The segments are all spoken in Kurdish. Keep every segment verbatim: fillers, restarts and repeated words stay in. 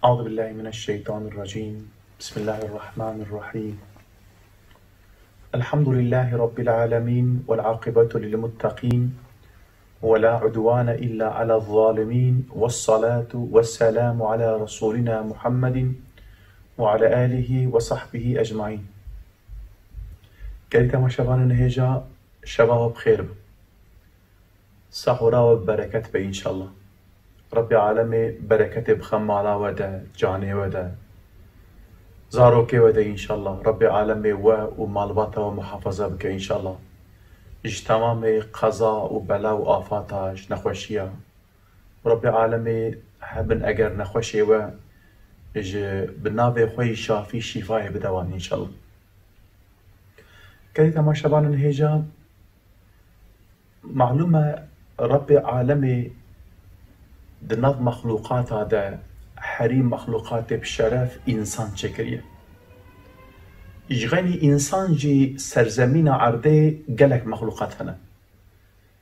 أعوذ بالله من الشيطان الرجيم. بسم الله الرحمن الرحيم. الحمد لله رب العالمين والعاقبة للمتقين ولا عدوان إلا على الظالمين والصلاة والسلام على رسولنا محمد وعلى آله وصحبه أجمعين. Gelî temaşevanên hêja, şeva we bi xêr be. Sahura we bi bereket be înşallah. Rebbê alemê bereketê bixe mala we de, canê we de, zarokê we de înşallah. Rebbê alemê we û malbata we muhafaza bike înşallah. Ji temamê qeza û bela û afata, ji nexweşiya. Rebbê alemê hebin eger nexweşê we ji bi navê xwe yî şafî şîfayê bide wan înşallah. Gelî temaşevanên hêja, malûm e, Rebbê alemê di nav mexlûqata de herî mexlûqatê bi şeref însan çêkiriye. Ji xeynî însan jî serzemîna erdê gelek mexlûqat hene.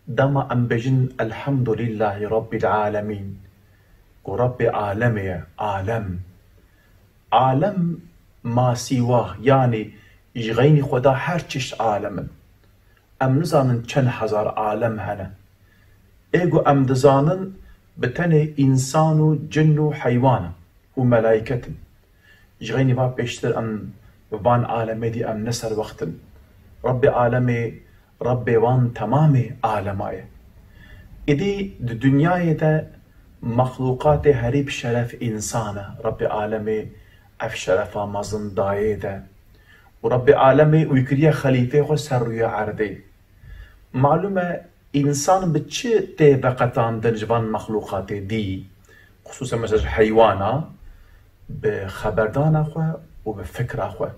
Dema em bêjin Elhamdulîllahî Rabbil Alemîn, ku Rebbê alemê ye, alem. Alem masîwa, yanî ji xeynî Xweda her çişt alem in. Em nizanin çend hezar alem hene. Ê ku em dizanin bi tenê însan û cin û heywan in û melayket in. Ji xeynî va pêştir em bi van alemê dî em ne serwext in. Rebbê alemê, Rebbê wan temamê alema ye. Îdî di dinyayê de mexlûqatê herî bi şeref însan e. Rebbê alemê ev şerefa mezin dayê de. Û Rebbê alemê wî kiriye xelîfê xwe ser rûyê erdê. Malûm e, însan bi çi tê veqetandin ji van mexlûqatê dî? Xisûsen mesela ji heywana, bi xeberdana xwe û bi fikra xwe.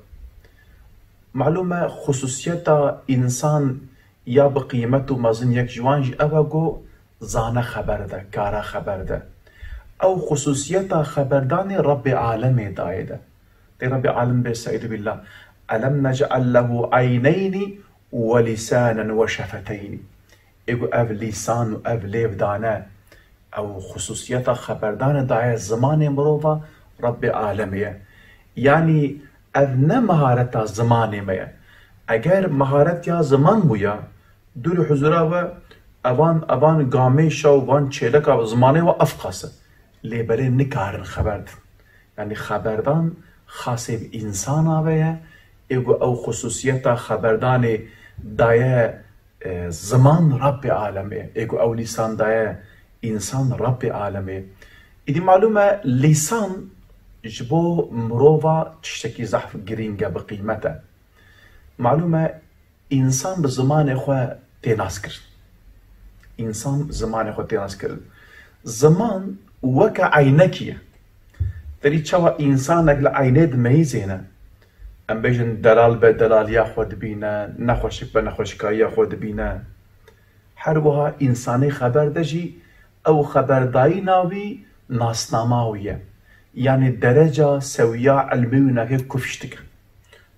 Malûm e, xisûsiyeta însan ya bi qîmet û mezin yek ji wan jî ew e ku zane xeber de, kara xeber de. Ew xisûsiyeta xeberdanê Rebbê alemê dayê de. Tê Rebbê alem bê, Seîdû billah. Elem nec'el lehu eyneynî we lîsanen we şefeteynî. Ê ku ev lîsan û ev lêv dane, ew xisûsiyeta xeberdanê daye zimanê mirova, Rebbê alemê ye. Yanî ev ne mehareta zimanê me ye. Eger meharet ya ziman bûya, dûrî huzura we evan, evan gamêşa û van çêleka zimanê we ev qas e. Lê belê nikarin xeber din. Yanî xeberdan xasê bi însana ve ye, ê ku ew xisûsiyeta xeberdanê daye, e, ziman Rebbê alemê, ê ku ew lîsan daye însan Rebbê alemê. Îdî malûm e, lîsan ji bo mirova tiştekî zehf girîng e, bi qîmet e. Malûm e, însan bi zimanê xwe tê naskirin. Însan bi zimanê xwe tê naskirin. Ziman weke eynekî ye. Terî çawa însanek li eynê dimeyîzêne, em bêjin delal be delaliya xwe dibîne, nexweşik be nexweşikayiya xwe dibîne. Her wiha însanê xeber de jî ew xeberdayîna wî nasnama wî ye. Yanî dereca sewiya ilmê wî nake kufş dike.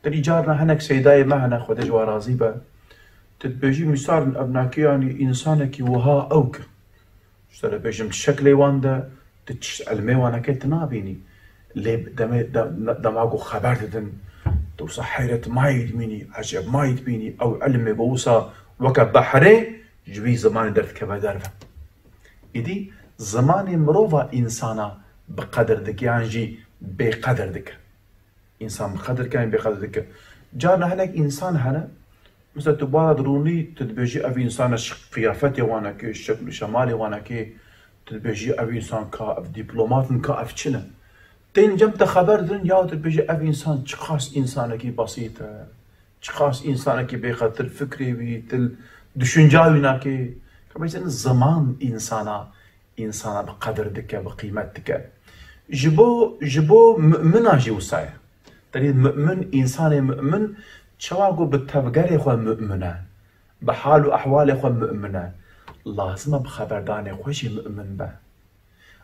Terî carna hinek seydayê me hene, Xwedê ji wan razî be. Tu dibêjî mîsal in, ev nake yanî însanekî wiha ewk e. Ji te re bêjim, şeklê wan de tu tişt ilmê wan nake tu nabînî. Lê demê, de-, dema ku xeber didin, tu wisa heyret mayî dibînî, eceb mayî dibînî, ew ilmê bo wisa weke behrê ji wî zimanê derdikeve derve. Îdî zimanê mirova însana bi qedir dike yan jî bêqedir dike. Însan bi qedir ken bêqedir dike. Carna hinek însan hene, mesela tu bara dirûnî, tu dibêjî ev însan e, ji qiyafetê wanekê, ji şekl û şemalê wanekê, tu dibêjî ev însan ka, ev dîplomat in ka, ev çi ne? Tên cem te xeber din ya tu dibêjî ev însan çiqas însanekî besît e, çiqas însanekî bêqedir, fikrê wî, til, düşünca wî nake. Ka bêjin ziman însana însana bi qedir dike, bi qîmet dike. Ji bo, ji bo mumina jî wisa ye. Tenê mumin, însanê mumin çawa ku bi tevgerê xwe mumin e, bi hal û ehwalê xwe mumin e, lazim e bi xeberdanê xwe jî mumin be.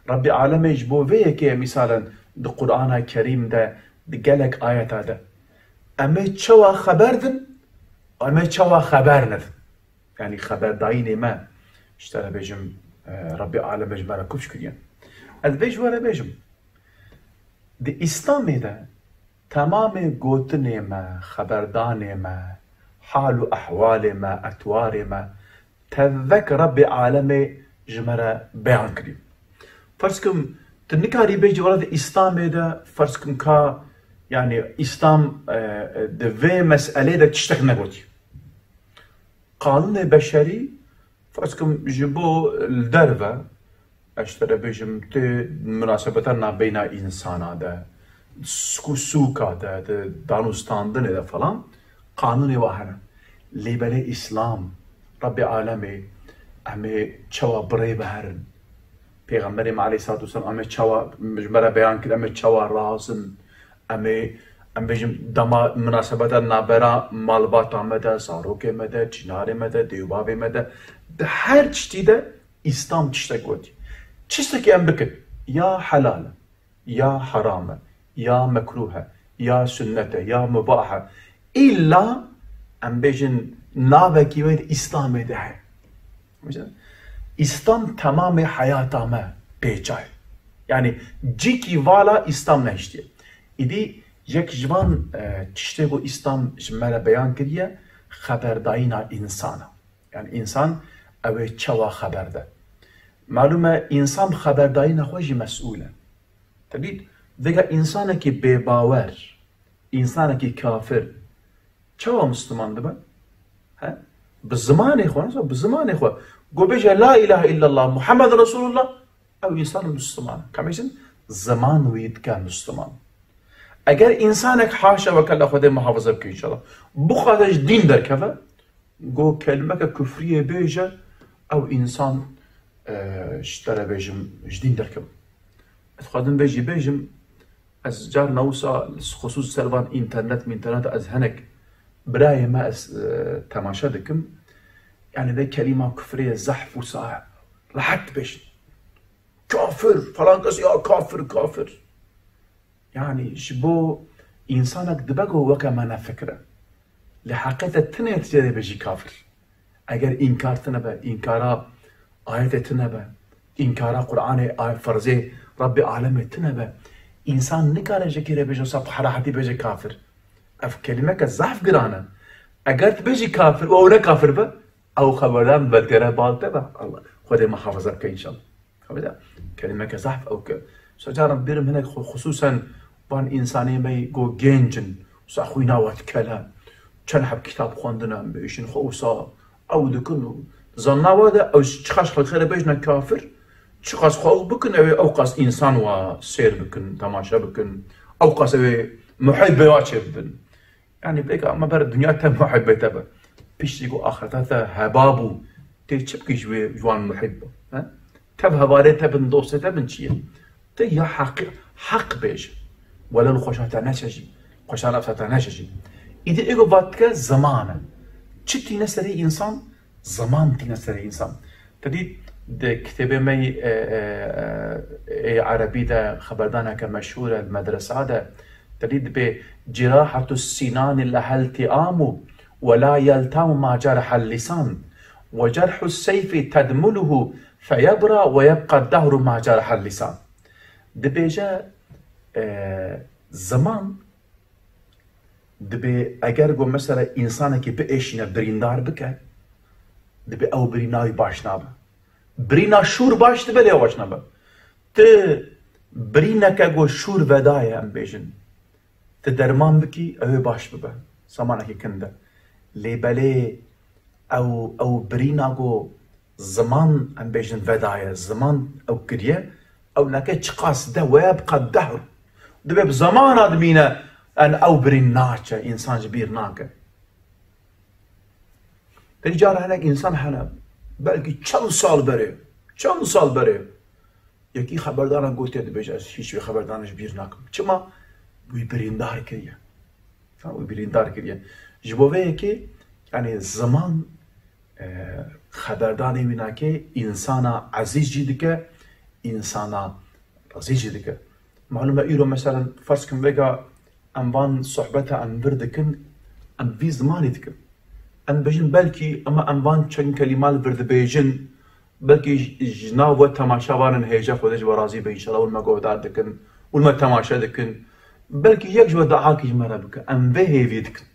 Rebbê alemê ji bo vê yekê ye, mîsalen di Qur'ana Kerîm de, di gelek ayeta de. Em ê çawa xeber din, em ê çawa xeber nedin. Yanî xeberdayînê me, ji te re bêjim, e, Rebbê alemê ji me re kufş kiriye. Ez vê ji we re bêjim. Di Îslamê de temamê gotinê me, xeberdanê me, hal û ehwalê me, etwarê me, tevek Rebbê Alemê ji me re beyan kirî. Ferz kim, tu nikarî bêjî wela di Îslamê de, ferz kim ka, yanî Îslam, e, e, di vê meselê de tiştek negotî. Qanûnê beşerî, ferz kim, ji bo li derve, ez ji te re bêjim, tê munasebeta nabeyna însana de, sku-, sûka de, di danûstandinê de falan, qanûnê wa hene. Lê belê Îslam, Rebbê Alemê, em ê çawa bi rê ve herin? Pêxemberê me aleyhissalatu vesselam, em ê çawa, ji me re beyan kir, em ê çawa razin? Em ê, em bêjim, dema munasebeta nabera malbata me de, zarokê me de, çînarê me de, dê û bavê me de, di her tiştî de Îslam tiştek gotî. Tiştekî em bikin, ya helal e, ya heram e, ya mekrûh e, ya sunnet e, ya mubah e. Îlla em bêjin navekî wê di Îslamê de heye. Îslam temamê heyata me pêça ye. Yanî cîkî vala Îslam nehiştiye. Îdî yek ji van, e, tiştê ku Îslam ji me re beyan kiriye, xeberdayîna însan e. Yanî însan ew ê çawa xeber de. Malûm e, însan bi xeberdayîna xwe jî mesûl e. Tebî vêga însanekî bêbawer, însanekî kafir, çawa Müslüman dibe? He? Bi zimanê xwe, ne bi zimanê xwe. Go bêje, "La ilahe illallah, Muhammed Resulullah", ew însan Müslüman. Ka bêjin, ziman wî dike Müslüman. Eger însanek, haşa ve kella, Xwedê muhafaza bike înşallah, bixwaze ji dîn derkeve, go kelimeke kufriyê bêje, ew însan, e, ji te re bêjim, ji dîn derkeve. Ez xwazim vê jî bêjim, ez carna wisa xusûs ser van înternet mînternet ez hinek birayê me ez, e, temaşe dikim. Yanî vê kelîma kufrê zehf wisa rehet dibêjin. Kafir, falan kes ya kafir, kafir. Yanî ji bo însanek dibe ku weke me nefikire. Li heqê te tune tu jê re bêjî kafir. Eger înkar tune be, înkara ayetê tune be, înkara Qur'anê, ay-, ferzê Rebbê alemê tune be, însan nikare ji kê re bêje wisa bi herahetî bêje kafir. Ev kelîmeke zehf giran e. Eger tu bêjî kafir û ew ne kafir be, ew xeberdan vedigere bal te be. Allah, Xwedê muhafaza bike înşallah. Xwedê, kelîmeke zehf ew ke. Wisa caran bêrim hinek xu-, xusûsen van însanê me go gênc in, wisa xwîna we dikele, çend heb kitab xwendine, bêjin xwe wisa ew dikin û zanna we de ew çiqas xelkê re bêjine kafir, çiqas xwe ew bikin, ew ê ew qas însan wa sêr bikin, temaşe bikin, ew qas ew ê muhîbê wa çêbibin. Yanî vêga me ber dinya te muhîbê te be. Piştî ku axireta te heba bû, tê çi bikî ji wê ji wan muhîb be? He? Tev hevalê te bin, dostê te bin çi ye? Te ya heq, heq bêje. Wele li xweşa te neçe jî. Xweşa nefsa te neçe jî. Îdî êgo vat dike ziman e. Çi tîne serê însan? Ziman tîne serê însan. Te dît di kitêbê me yî, e, e, e, ê erebî de xeberdaneke meşhûr e, li medresa de, te dît dibê, "Cirahetu sinani lehel tiamu ve la yeltamu ma cerehel lisan ve cerhu seyfi tedmuluhu feyebra ve yebqa dehru ma cerehel lisan." Dibêje, e, ziman Dibê eger ku mesela însanekî biêşîne, birîndar bike, dibê ew birîna wî baş nabe. Birîna şûr baş dibe lê ew baş nabe. Tu birîneke ku şûr vedaye, em bêjin, tu derman bikî, ew ê baş bibe. Zemanekî kin de. Lê belê ew, ew birîna ku ziman, em bêjin, vedaye, ziman ew kiriye, ew neke çiqas de we ye, bi qed dehr. Dibe bi zemana dimîne, en ew birîn naçe, însan ji bîr nake. Pey cara hinek însan hene, belkî çend sal berê, çend sal berê, yekî xeberdana gotiye, dibêje, "Ez hîç wê xeberdana ji bîr nakim." Çima? Wî birîndar kiriye. Ha, wî birîndar kiriye. Ji bo vê yekê, yanî ziman, e, xeberdanê wî nake, însana ezîz jî dike, însana rezîl jî dike. Malûm e, îro, meselen, ferz kin vêga em van sohbeta em vir dikin, em vî zimanî dikin. Em bêjin belkî, ema em van çend kelîma li vir dibêjin, belkî ji, ji nav we temaşevanan hêja Xwedê ji we razî be, înşallah, hûn me guhdar dikin, û me temaşe dikin. Belkî yek ji we duakî ji me re bike. Em vê hêvî dikin.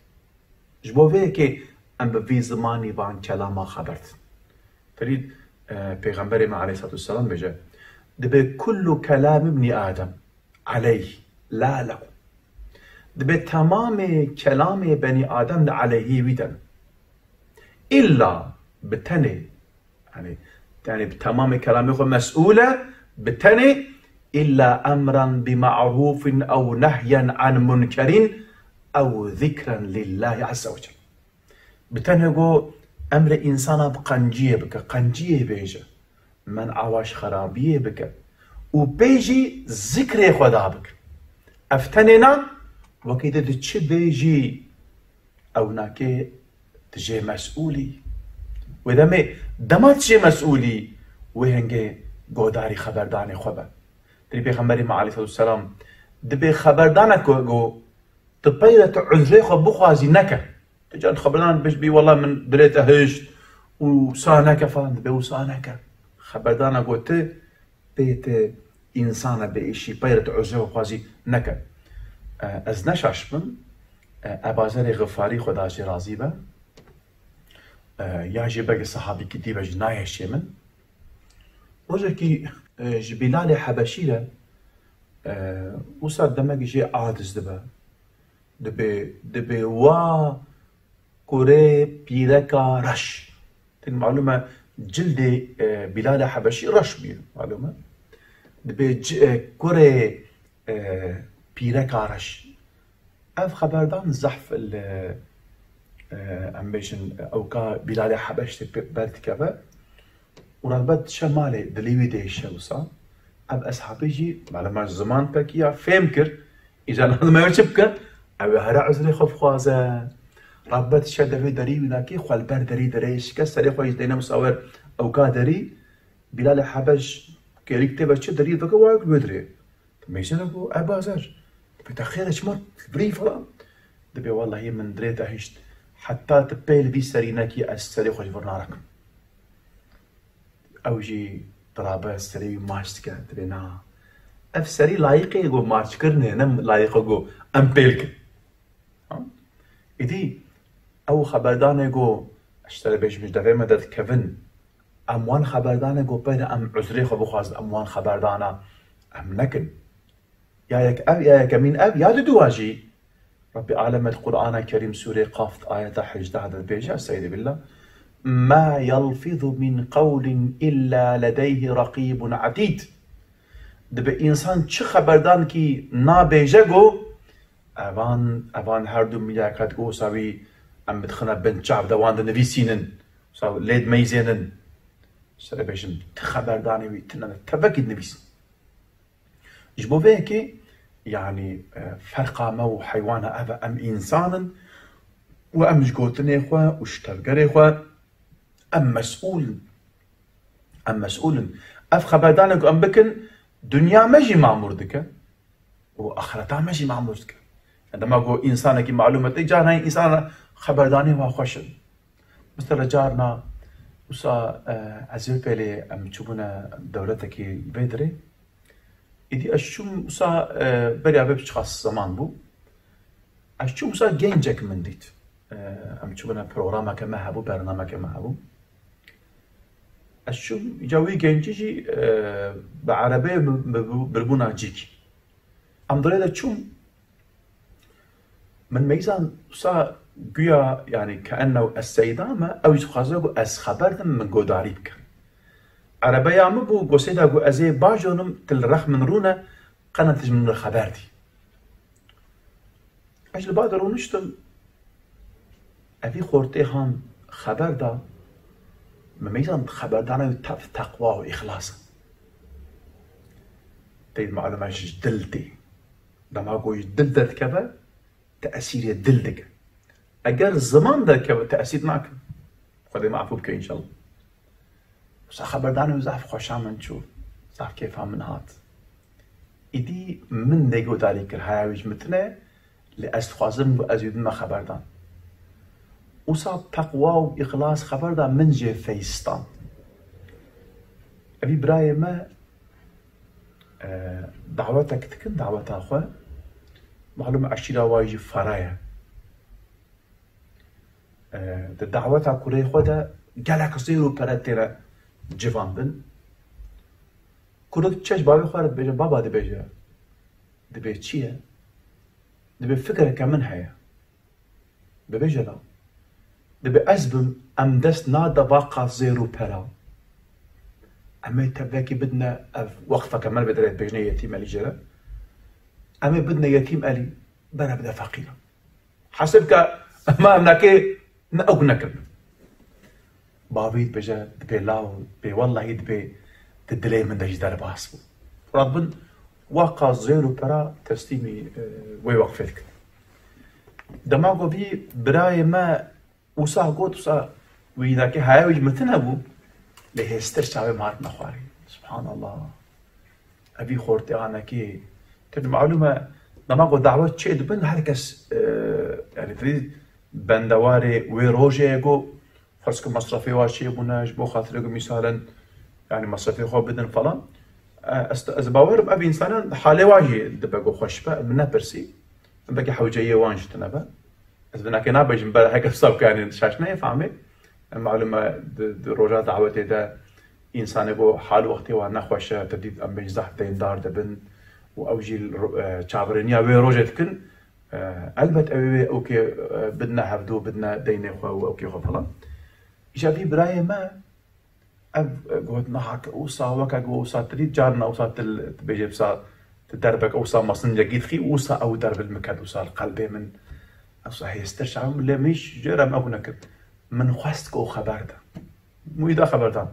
Ji bo vê yekê em bi vî zimanî van kelama xeber din. Terî, e, Pêxemberê me aleyhissalatu vesselam bêje, dibê kullu kelam ibnî Adem aleyh la lehu. Dibê temamê kelamê benî Adem li aleyhî wî de. Îlla bi tenê, yani, yani bi temamê kelamê xwe mesûl e, bi tenê illa emran bi ma'rufin ew nehyen an munkerin ew zikren lillahi azze ve celle. Bi tenê got, emrê însana bi qenciyê bike, qenciyê bêje, men'a ji xerabiyê bike û pê jî zikrê Xweda bike. Ev tenê na, wekî tu diçî bêjî, ew nakê tu jê mesûlî. Wê demê, dema tu jê mesûlî, wê hingê godarî xeberdanê xwe be. Dibê Pêxemberê me aleyhissalatu vesselam, dibê xeberdanek ku, ku tu peyre tu uzrê xwe bixwazî neke. Tu can xeberdan bêj bî, wela min dilê te hişt û wisa neke falan, dibê wisa neke. Xeberdana ku tu pê tu însana bêîşî, peyre tu uzrê xwe xwazî neke. E, ez neşaş bim, e, Ebazerê Xifarî, Xweda jê razî be, e, ya jî belkî sehabîkî dî be jî nayê şê min. Rojekî, e, ji Bîlalê Hebeşî re, e, wisa demek jê aciz dibe. Dibê, dibê wa kurê pîreka reş. Tin malûm e, cildê, e, Bîlalê Hebeşî reş bûye, malûm e. Dibê ci-, e, kurê, e, pîreka reş. Ev xeberdan zehf li, e, em bêjin, ewka Bîlalê Hebeş tê pê-, berdikeve û rexbet diçe malê, dilê wî diêşe wisa. Ev eshabê jî, malûm e, ziman pekî ya, fêm kir, îcar lazim e ew çi bike? Ew ê here uzrê xwe bixwaze. Rexbet diçe devê derî, wî nakê xwe li ber derî, derê şikest, serê xwe jî deyne wisa wer ewka derî. Bîlalê Hebeş kêrîk tê ve çi derî veke, wa wek wê dirê. Mêjene got, Ebazer, dibê te xêr e, çima birî falan? Dibê, wellahî min dirê te hişt. Heta tu pê li vî serî nekî, ez serê xwe ji vir narekim. Ew jî dirabe serê wî maç dike, dibê na. Ev serî layiqê ku maçkirinê, ne layiqê ku em pêl kin. Ha? Îdî ew xeberdanê ku, ji te re bêjim, ji devê me derdikevin, em wan xeberdanê ku peyre em uzrê xwe bixwazin, em wan xeberdana em nekin. Ya yek ev, ya yekemîn ev, ya diduwa jî. Rebbê aleme di Qur'ana Kerîm sûrê Qaf di ayeta hejdeh de dibêje, Estaizu billah, "Ma yelfizu min qewlin illa ledeyhi raqîbun etîd." Dibê însan çi xeberdankî nabêje ku evan, evan her du mîlaka di gosa wî em bidixine bin çav de wan dinivîsînin, wisa lê dimeyzênin. Serê bêjin, ti xeberdanê wî tune de tevekî dinivîsin. Ji bo vê yekê, yanî, e, ferqa me û heywana ev e, em însan in û em ji gotinê xwe û ji tevgerê xwe em mesûl in. Em mesûl in. Ev xeberdanê ku em bikin, dinya me jî mamûr dike û axireta me jî mamûr dike. Dema ku însanekî malûm e, te carna însan xeberdanê wan xweş in. Mesela carna wisa, e, ez ê pêlê em çûbûne dewletekî vê dirê. Îdî ez çûm wisa, e, beriya vê çiqas zeman bû. Ez çûm wisa gencek min dît. E, em çûbûne programeke me hebû, bernameke me hebû. Ez çûm, îca wî gencî jî, e, bi erebeyê bi, bi, bi, biribûna cîkî. Em dirê de çûm, min meyzan wisa guya, yanî, keennew ez seyda me, ew jî dixwaze ku ez xeber dim, min godarî bike. Erebeya min bû, go seyda ku ez ê bajonim, tu li rex min rûne, qene tu ji min re xeber dî. Ez li ba de rûniştim, evî xortê han xeber da, min meyzan xeberdana wî tev teqwa û îxlas in. Tey malûm e ji dil tê. Dema ku ji dil derdikeve, tesîrê dil dike. Eger ziman derkeve, tesîr nake. Xwedê me efû bike înşallah. Wisa xeberdanê wî zaf xweşa min çû. Zaf kêfa min hat. Îdî min nêgodarî kir, haya wî ji min tune, lê ez dixwazim ku ez wî bime xeberdan. Wisa teqwa û îxlas xeber da, min jê feyistan. Evî birayê me, E, dawetek dikin, daweta xwe. Malûm eşîra wa jî Fara ye. E, di daweta kurê xwe de gelek zêr û pere têne civandin. Kurik çeş bavê xwe re dibêje, baba dibêje, dibê çi ye? Dibê fikreke min heye. Dibêje da. Dibê ez bim, em dest nade va qas zêr û pera. Em ê tevekî bidine ev wexfeke me li vê derê dibêjine Yetîm Elî jê re. Em ê bidine Yetîm Elî, bere bide feqîran. Hesib ke em, em nekê ne ew nekirin. Bavî dibêje, dibê law, dibê wellahî dibê di dilê min de jî derbas bû. Radbin wa qas zêr û pera teslîmî, e, wê wexfê dikin. Dema ku vî birayê me wisa got, wisa wî nekê heye wî ji min tune bû, lê hêstir çavê me hatine xwarê. Subhanallah. Evî xortê anekê. Tir malûm e, dema ku dawet çê dibin, her kes, e, yani, tirî bendewarê wê rojê ye ku, ferz ku mesrefê wa çê bûne, ji bo xatirê ku mîsalen, yani, mesrefê xwe bidin falan. E, ez, ez bawerim ev însanan halê wa jî dibe ku xweş be, min nepirsî. Belkî hewceyê wan jî tune be. Ez binakê nabêjim, ber heke sav kanê şaş neyê famê. Malûm e, di, di roja dawetê de însanê bo hal wextê wan nexweş e, te dît em bên zehf deyndar dibin û ew jî ro-, e, çaverêniya wê rojê dikin. E, elbet ew ê wê ewkê, e, bidine hevdû, bidine deynê xwe û ewkê xwe falan. Îja vî birayê me, ev, e, got, niha ke wisa weke got, wisa tirî, carna wisa til, dibêje wisa ti derbek wisa mezin yekî dixî, wisa ew derbil min ket wisa li qelbê min. Wisa hêstir çav min, lê min jî jê re em ew nekir. Min xwest ku xeber de. Min wî da xeber dan.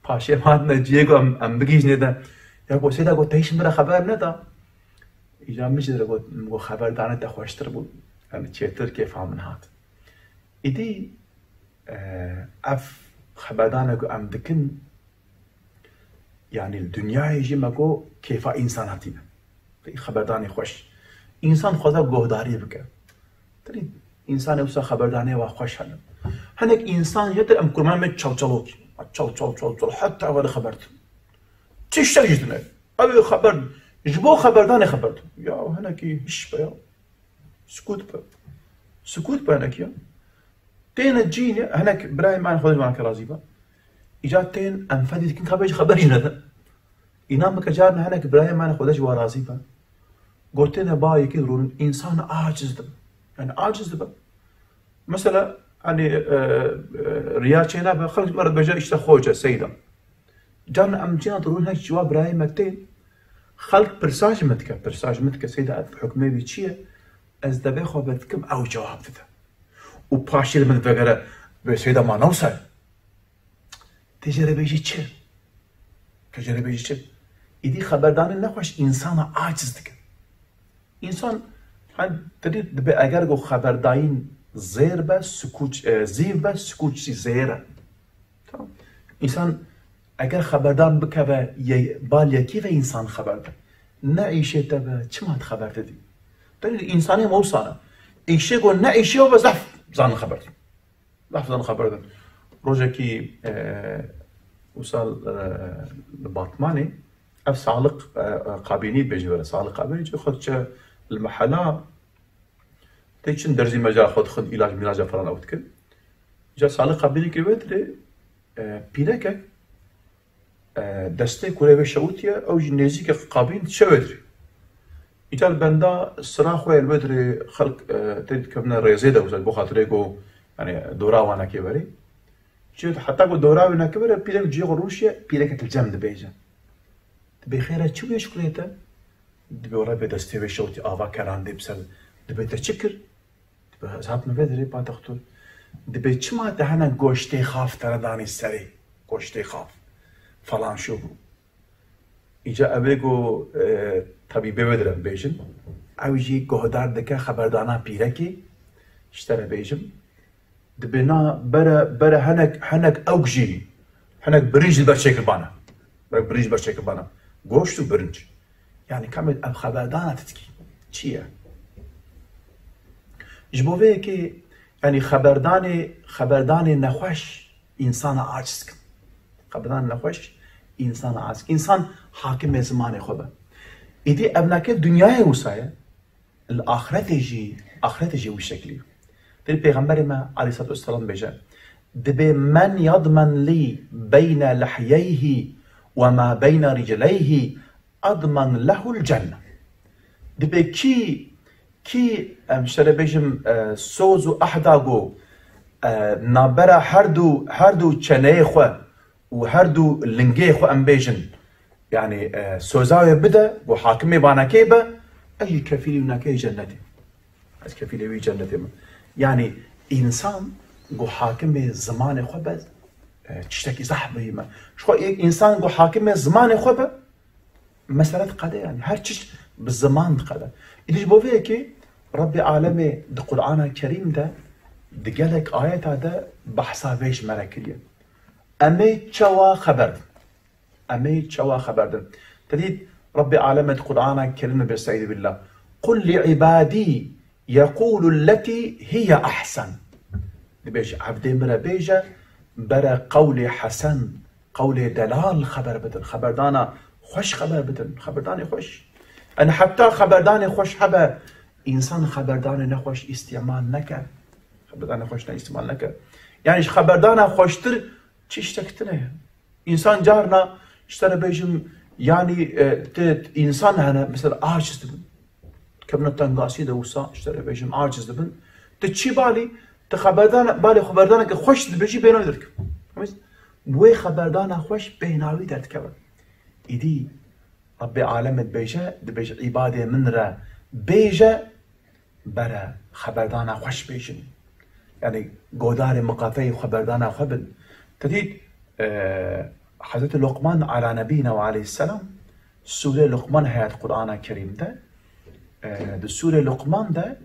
Paşê hatine cihê ku em, em bigihîjinê de. Ya ku sêda ku te hîç min re xeber neda. Îja min jî re got, min got xeber dane te xweştir bû. Yani çêtir kêfa min hat. Îdî, e, ev xeberdane ku em dikin, yani li dinyayê jî me got kêfa însan hatîne. Xeberdanê xweş. Însan xweza guhdarî bike. Tirî însanê wisa xeberdanê wa xweş hene. Hinek însan jê dir em kurmanê me çalçalokî. Çal, çal, çal, çal. Heta eve de xeber din. Çi şer jî dine. Ew ê xeber, ji bo xeberdanê xeber din. Ya hinekî hiş be ya. Sukût be. Sukût be hinekî ya. Têne cînê, hinek birayê me, Xwedê ji wan ke razî be. Îca tên em fedî dikin, ka bê jî xeber jî nede. Înan bike carna hinek birayê me, Xwedê ji wan razî be. Gotêne ba yekî rûnin, însan aciz dibe. Yani aciz dibe. Mesela, hani, e, e, riya çênabe, xelk ji me re dibêje, işte xoce, seyda. Carna em cîna dirûn hinek ji wa birayê me tên, xelk pirsa ji min dike, pirsa ji min dike, seyda ev hukmê wî çi ye? Ez devê xwe vedikim, ew cewab dide. Û paşê li min vegere, bê seyda ma ne wisa ye? Tê jê re bêjî çi? Tê jê re bêjî çi? Îdî xeberdanê nexweş însana aciz dike. Însan, hani, tirî dibe eger ku xeberdayîn zêr be, sukût, e, zîv be, sukût jî zêr e. Tamam. Însan eger xeberdan bikeve, ye-, bal yekî ve însan xeber be. Ne îşê te be, çima tu xeber didî? Tirî însanê me wisa ne. Îşê ku ne îşê we be zehf zanin xeber. Zehf zanin xeber din. Rojekî, e, wisa, e, li Batmanê ev Saliq, e, e, Qabînî dibêjin were. Saliq Qabînî çi xwe diçe li mehela tê çin derzî meca xwe dixwin, îlac mîlaca falan ew dikin. Ca Saliq Qabînî kir wê dirê, e, pîrekek, e, destê kurê wê şewitiye, ew jî nêzîkek Qabîn diçe wê dirê. Îcar benda sira xwe li wê dirê xelk, e, tê dikevine rêzê de wisa, bo xatirê ku, yani, dora wan neke berê. Çi heta ku dora wê neke berê, pîrek cihê xwe rûşiye, pîreke til cem dibêje. Dibê xêr e, çi wê şiklê te? Dibê were bê destê wê şewtî ava kerandê bi ser. Dibê te çi kir? Dibê ez hatime vê dirê, ba dextur. Dibê çima te hene goştê xaf te re danî serê? Goştê xaf. Falan şo bû. Îca ev ê ku, e, tabîbê wê dire bêjin. Ew jî guhdar dike xeberdana pîrekê. Ji te re bêjim. Dibê na bere, bere henek, henek ewk jî, henek birinc li ber çêkiribana. Bere birinc li ber çêkiribana. Goşt û birinc. Yani kamê ev xeberdana titkî. Çi ye? Ji bo vê yekê, yani xeberdanê, xeberdanê nexweş, însana aciz kin. Xebedan nexweş, însana aciz kin. Însan hakimê zimanê xwe be. Îdî ev nake dinyayê wisa ye, li axretê jî, axretê jî wî şeklî. Tê Pêxemberê me aleyhissalatu vesselam bêje, dibê men yadmen lî beyne lehyeyhî ve ma beyne ricleyhî admen lehul cenne. Dibê kî, kî, em, ji te re bêjim, e, soz û ehda ku, e, navbera her du, her du çeneyê xwe û her du lingê xwe em bêjin, yani, e, soza wê bide, ku hakimê vanekê be, ez jî kefîlî wî nake yê cennetê. Ez kefîlê wî cennetê me. Yani, însan ku hakimê zimanê xwe be, e, tiştekî zehf muhîm e. Ji xwe, însan ku hakimê zimanê xwe be, mesele diqede, yani her çiş bi ziman diqede. Îdî ji bo vê yekê Rebbê Alemê di Qur'ana Kerîm de, di gelek ayeta de behsa vê ji me re kiriye. Em ê çawa xeber din? Em ê çawa xeber din? Te dît Rebbê Alemê di Qur'ana Kerîm de bê, Estaizu billah. Qul li ibadî yeqûlu lletî hiye ehsen. Dibêje, evdê min re bêje, bere qewlê hesen, qewlê delal xeber bidin, xeberdana xweş xeber bidin, xeberdanê xweş. Yani heta xeberdanê xweş hebe, însan xeberdanê nexweş îstîmal neke. Xeberdanê xweş ne îstîmal neke. Yani ji xeberdana xweştir çi tiştek tune ye? Însan carna, ji te re bêjim, yani, e, ti, însan hene, mesela aciz dibin. Kevna tengasî de wisa, ji te re bêjim, aciz dibin. Ti çi balî, ti xeberdan, balê xeberdaneke xweş dibêjî, bênavî derdikin. Xwest, wê xeberdana xweş bênavî derdikeve. Îdî Rebbê Alemê dibêje, dibêje, îbadê min re bêje, bere xeberdana xweş bêjin. Yani godarê miqateyê xeberdana xwe bin. Te dît, e, Hezretî Luqman ala nebîna ve aleyhisselam, Sûrê Luqman heye di Qur'ana Kerîm de. E, di Sûrê Luqman de,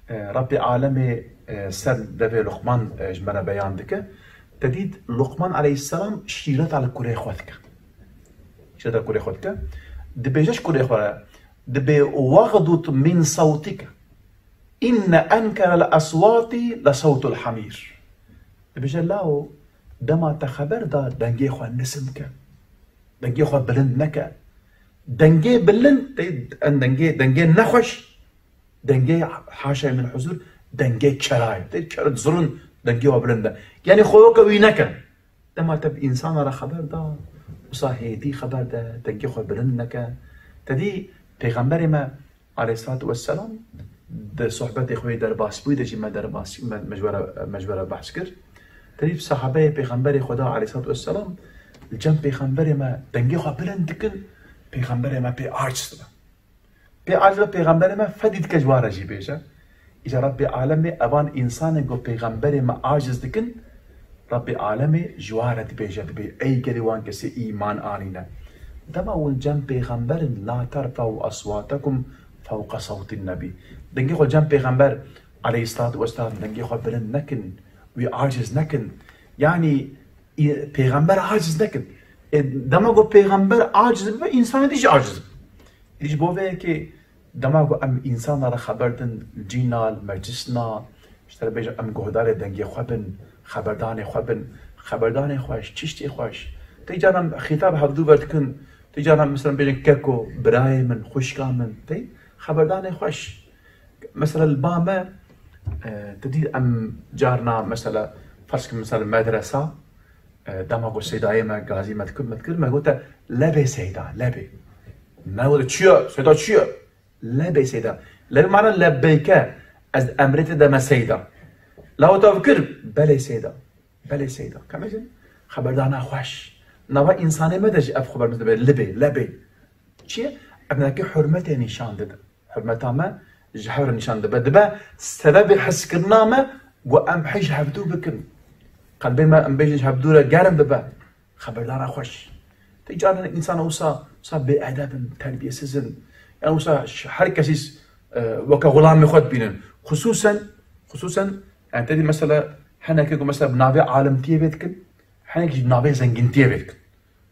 e, Rebbê Alemê, e, ser devê Luqman, e, ji me re beyan dike. Te dît Luqman aleyhisselam şîreta li kurê xwe dike. Şîreta kurê xwe dike. Dibêje ji kurê xwe re, dibê, "Wexdud min sewtike. Inne enkerel eswatî le sewtul hamîr." Dibêje, "Lawo, dema te xeber da, dengê xwe nizm ke. Dengê xwe bilind neke." Dengê bilind, te, en dengê, dengê nexweş, dengê haşa min huzur, dengê kera ye. Te kera zirûn dengê we bilind e. Yani xwe weke wî neke. Dema te bi însana re xeber da, wisa hêdî xeber de, dengê xwe bilind neke. Te dî Pêxemberê me aleyhissalatu vesselam di sohbetê xwe yê derbasbûyî de jî me derbas, me, me ji we re, me ji we re behs kir. Te dî sahabeyê Pêxemberê Xweda aleyhissalatu vesselam li cem Pêxemberê me dengê xwe bilind dikin, Pêxemberê me pê aciz dibe. Pê aciz be, Pêxemberê me fedî dike ji wan re jî bêje. Îca Rebbê Alemê evan însanên ku Pêxemberê me aciz dikin, Rebbê Alemê ji wan re dibêje, dibê, "Ey gelê wan kesê îman anîne. Dema hûn cem Pêxember in, la terfe'u eswatekum fewqe sewtin nebî." Dengê xwe cem Pêxember aleyhissalatu vesselam dengê xwe bilind nekin, wî aciz nekin. Yanî, î-, Pêxember aciz nekin. E, dema ku Pêxember aciz bibe, însanê dî jî aciz bibe. Îdî ji bo vê yekê dema ku em însana re xeber din, cîna, li meclisna, ji te re bêjim, em guhdarê dengê xwe bin, xeberdanê xwe bin, xeberdanê xweş, çiştê xweş. Tê caran xîtab hevdû ve dikin, tê caran mesela bêjin keko, birayê min, xwişka min, tê xeberdanê xweş. Mesela li ba me, e, tu dî em carna mesela, ferz kin mesela medresa, e, dema ku seydayê me gazî me dikir, me dikir, me gote, "Lebê seyda, lebê." Me gote, "Çi ye? Seyda çi ye?" Lebê seyda. Lebê mana lebbeyke, ez emrê te deme seyda. Lawo te bikir, "Belê seyda, belê seyda." Kemêjin xeberdana xweş. Nava însanê me de jî ev xeber dibe, libê, lebê. Çi ye? Em nekî hurmetê nîşan dide. Hurmeta me ji hev re nîşan dibe. Dibe sebebê hizkirina me ku em hej hevdû bikin. Qelbê me, em bêjin, ji hevdû re germ bibe. Xeberdana xweş. Tê caran însan wisa, wisa bêedeb in, terbiyesiz in. Yan wisa ş-, her kesî, e, weke xulamê xwe dibînin. Xusûsen, xusûsen, yani te dî mesela henekê ku mesela bi navê alimtiyê vê dikin, henekî jî navê zengintiyê vê dikin.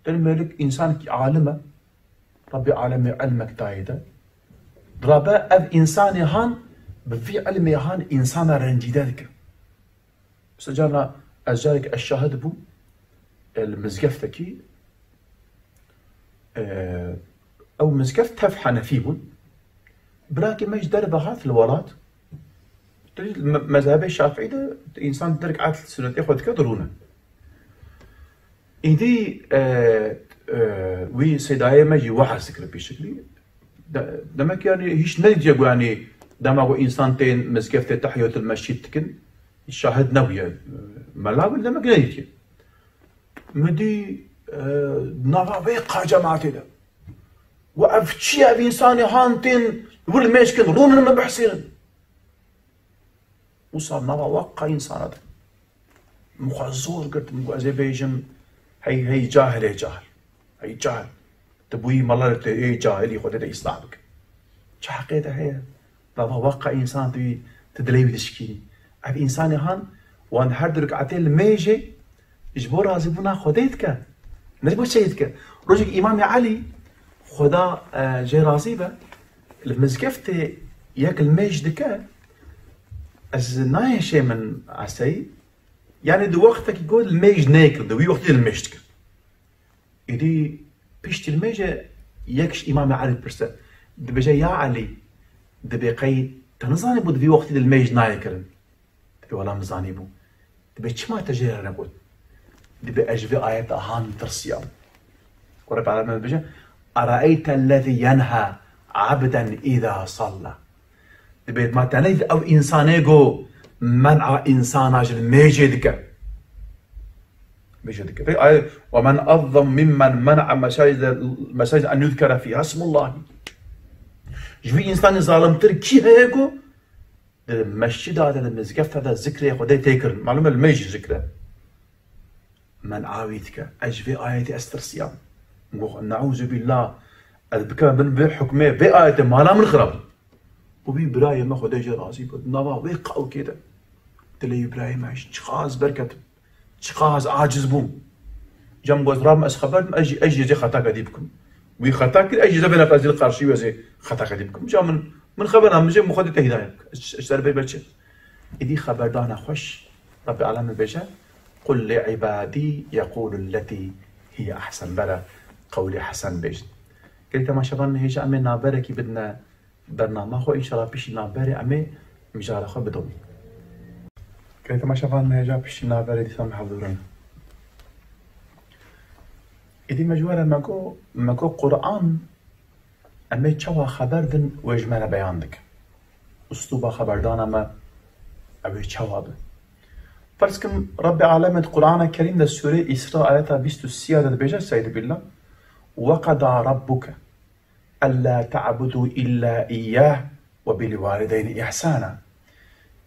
Tenê mêrik însan ki alim e, Rebbê alemê ilmek dayê de. Dirabe ev însanê han, bi vî ilmê han însana rencîde dike. Mesela carna ez carek ez şahid bûm, e, li mizgeftekî, e, Ew mizgeft tev Henefî bûn. Birakê me ji derve hat li welat. Di me-, mezhebê Şafîî de însan di rekat sunetê xwe dike dirûne. Îdî, e, e, wî seydayê me jî wehz dikir pîşiklî. De-, demek yani hiç nedîtiye ku yani dema ku însan tên mizgeftê tehiyetul mescid dikin, şahid nebûye. Mela bû, demek nedîtiye. Min dî, e, nava vê qeca cemaetê de. Û ev çi ye? Ev însanê han tên wir mêşkin, rûnin min bihsînin. Wisa nava weqa însana de. Min xwe zor girtim ku ez ê bêjim, hey, hey, cahil, ê cahil. Hey, cahil. Tu bûyî mala te, ê cahilî, Xwedê te îslah bike. Çi heqê te heye? Nava weqa însan tu, tu dilê wî dişkînî. Ev însanê han, wan her du rekatê li mêjê ji bo razîbûna Xwedê dike. Ne ji bo çeyê dike. Rojek Îmamê Elî, Xweda, e, jê razî be, li mizgeftê yek li mêj dike, ez nayê şê min eseyî, yani di wextekî ku li mêj nêkir, di wî wextî de li mêj dike. Êdî piştî li mêje yek ji Îmamê Elî dipirse, dibêje, ya Elî, dibê qey te nizanîbû di vî wextî de li mêj nayê kirin? Dibê wela min zanîbû. Dibê çima te jê re negot? Dibê ez ji vê ayeta han tirsiyam. Ku Rebî Alemin dibêje, "Eraeyte ellezî yenha abden îza salla." Dibê ma te nedît ew însanê ku men'a însana ji li mêjê dike. Mêjê dike. Peki, ay, "Ve men azzam mimmen men'a mesacide, mesacide en yuzkere fiha ismullahi." Ji vî însanê zalimtir kî heye ku di mescida de, di mizgefta de zikrê Xwedê tê kirin? Malum e, li mêjî zikre. Men'a wî dike. Ez ji vê ayetê ez tirsiyam. Gox, "Neûzubîllah, ez bikevim bin vê hukmê, vê ayetê mala min xirab." Û wî birayê me, Xwedê jê razî be, di nava wê qewkê de. Dilê wî birayê me, çiqas berketin, çiqas aciz bûn. Cem got, "Rab, ez xeber dim, ez jî, ez jî zê xetaka dî bikim." Wî xeta kir, ez jî zê vêna ez dî li qarşî wê zê xetaka dî bikim. Ca min, min xeber nam, min jê min Xwedê te hidayet bike. Ez, ez ser bê beçe. Îdî xeberdana xweş, Rebî Alemin dibêje, "Qul li îbadî yeqûlu lletî hiye ehsen." Bere qewlê hesen bêjin. Gelî temaşevan, hêja em ê navberekî bidine bernama xwe, înşallah piştî navberê em ê mijara xwe bidewîn. Gelî temaşevan, hêja piştî navberê dîsa em hevdûrin. Îdî me ji we re me got, me got Quran, em ê çawa xeber din, wê ji me re beyan dike. Uslûba xeberdana me, ew ê çawa be? Ferz kim, Rebbê Alemê di Qur'ana Kerîm de, Sûreyê Îsra, ayeta bîst û sê de dibêje, Estaizu billah, "Ve qeda rabbuke ella ta'budu illa iyyah ve bil walideyni ihsana."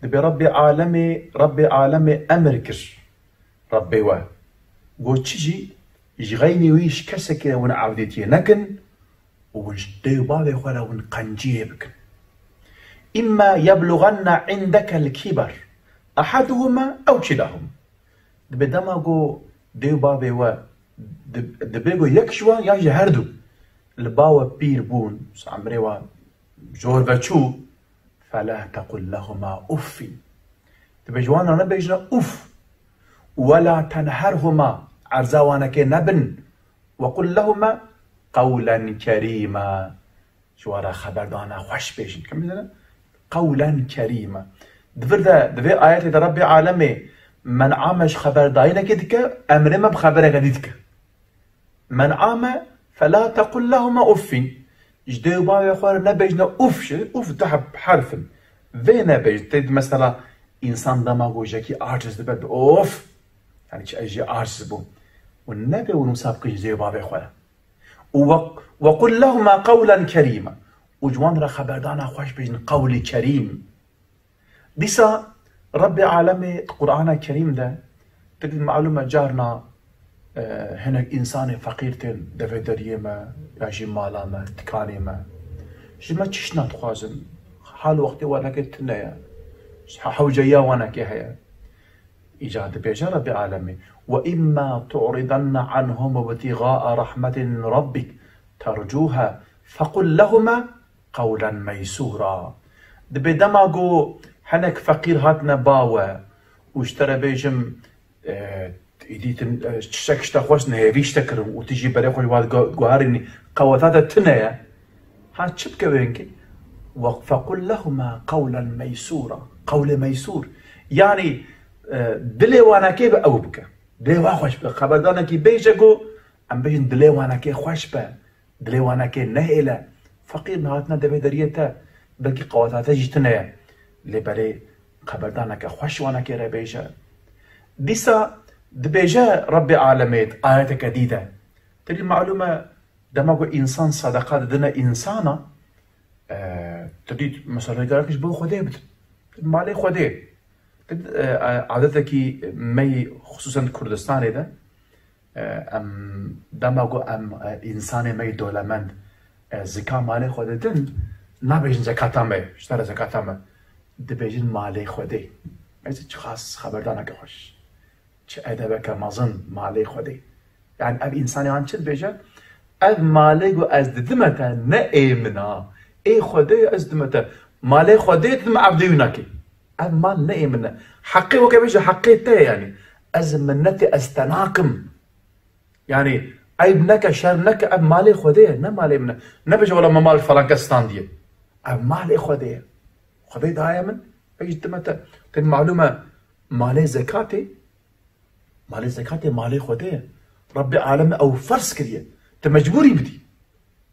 Dibê Rebbê Alemê, Rebbê Alemê emir kir, Rebbê we, got çi jî, ji xeynî wî ji kesekî re win evdîtiyê nekin, û hûn ji dê û bavê xwe re hûn qenciyê bikin. "Îmma yeblugenne indeke l-kiber ehaduhuma ew kilahuma." Dibê dema ku dê û bavê we di-, dibê ku yek ji wan yan jî her du li ba we pîr bûn, emrê wan jor ve çû, "fela tequl lehuma uffin." Dibê ji wan re nebêjine uf. "Wela tenherhuma", erza wanekê nebin. "Ve qul lehuma qewlen kerîma." Ji wan re xeberdana xweş bêjin. Kim bêjin? Qewlen kerîma. Di vir de, di vê ayetê de Rebbê Alemê men'a me ji xeberdayînekê dike, emrê me bi xebereke dî dike. Men'a me, "Fela tequl lehuma uffin." Ji dê û bavê xwe re nebêjine uf, ji uf du heb-, herf in. Vê nebêjin. Tê di mesela însan dema ku jekî aciz dibe, bi of. Yani çi ez jî aciz bûm. Û nebe û nûsa bikin ji dê û bavê xwe re. Û we, "Ve qul lehuma qewlen kerîma." Û ji wan re xeberdana xweş bêjin, qewlî kerîm. Dîsa Rebbê Alemê di Qur'ana Kerîm de, tu dî malûm e carna, e, hinek însanê feqîr tên devê deriyê me, ya jî mala me, dikanê me. Ji me çişna dixwazin, hal wextê wanekê tune ye. He-, hewceya wanekê heye. Îca dibêje Rebbê Alemê, "Ve imma tu'ridenne anhum ibtîgaa rahmetin min rabbik tercuha fequl lehuma qewlen meysûra." Dibê dema ku hinek feqîr hatine ba we û ji te re bêjim, e, Îdî tu, e, çişek işte xweş nehêvî işte kirin û tu jî berê xwe ji wan gu-, guherînî, qeweta te tune ye. Ha çi bike wê hinkî? Ve-, fequl lehuma qewlen meysûra. Qewlê meysûr. Yanî, e, dilê wanekê bi ew bike. Dilê wan xweş bike. Xeberdanekî bêje ku em bêjin dilê wanekê xweş be. Dilê wanekê nehêle. Feqîr nihatine devê deriyê te, belkî qeweta te jî tune ye. Lê berê xeberdaneke xweş wanekê re bêje. Dîsa dibêje Rebbê alemê di ayeteke dî de. Tirî malûm e, dema ku însan sedeqa didine însana, e, tirî mesela gerek ji bo Xwedê bidin. Malê Xwedê. Tirî, e, e, adetekî me yî, xisûsen di Kurdistanê de, E, em, dema ku em, e, însanê me yî dolemend, e, zika malê xwe didin, nabêjin zekata me, ji te re zekata me. Dibêjin malê Xwedê. Ez çiqas xeberdaneke xweş. Çi edebeke mezin malê Xwedê. Yani ev însanê han çi dibêje? Ev malê ku ez didime te ne ê min a. Ê Xwedê ye ez didime te. Malê Xwedê didime ev dê wî nakê. Ev mal ne ê min e. Heqê weke bêje heqê te ye yani. Ez minnetê ez te nakim. Yani eyb neke, şerm neke, ev malê Xwedê ye, ne malê min e. Nebêje wela me mal falan kes standiye. Ev malê Xwedê ye. Xwedê daye min, ez dime te. Te malûm e malê zekatê, malê zekatê malê Xwedê ye. Rebbê alem ew ferz kiriye. Te mecbûrî bidî.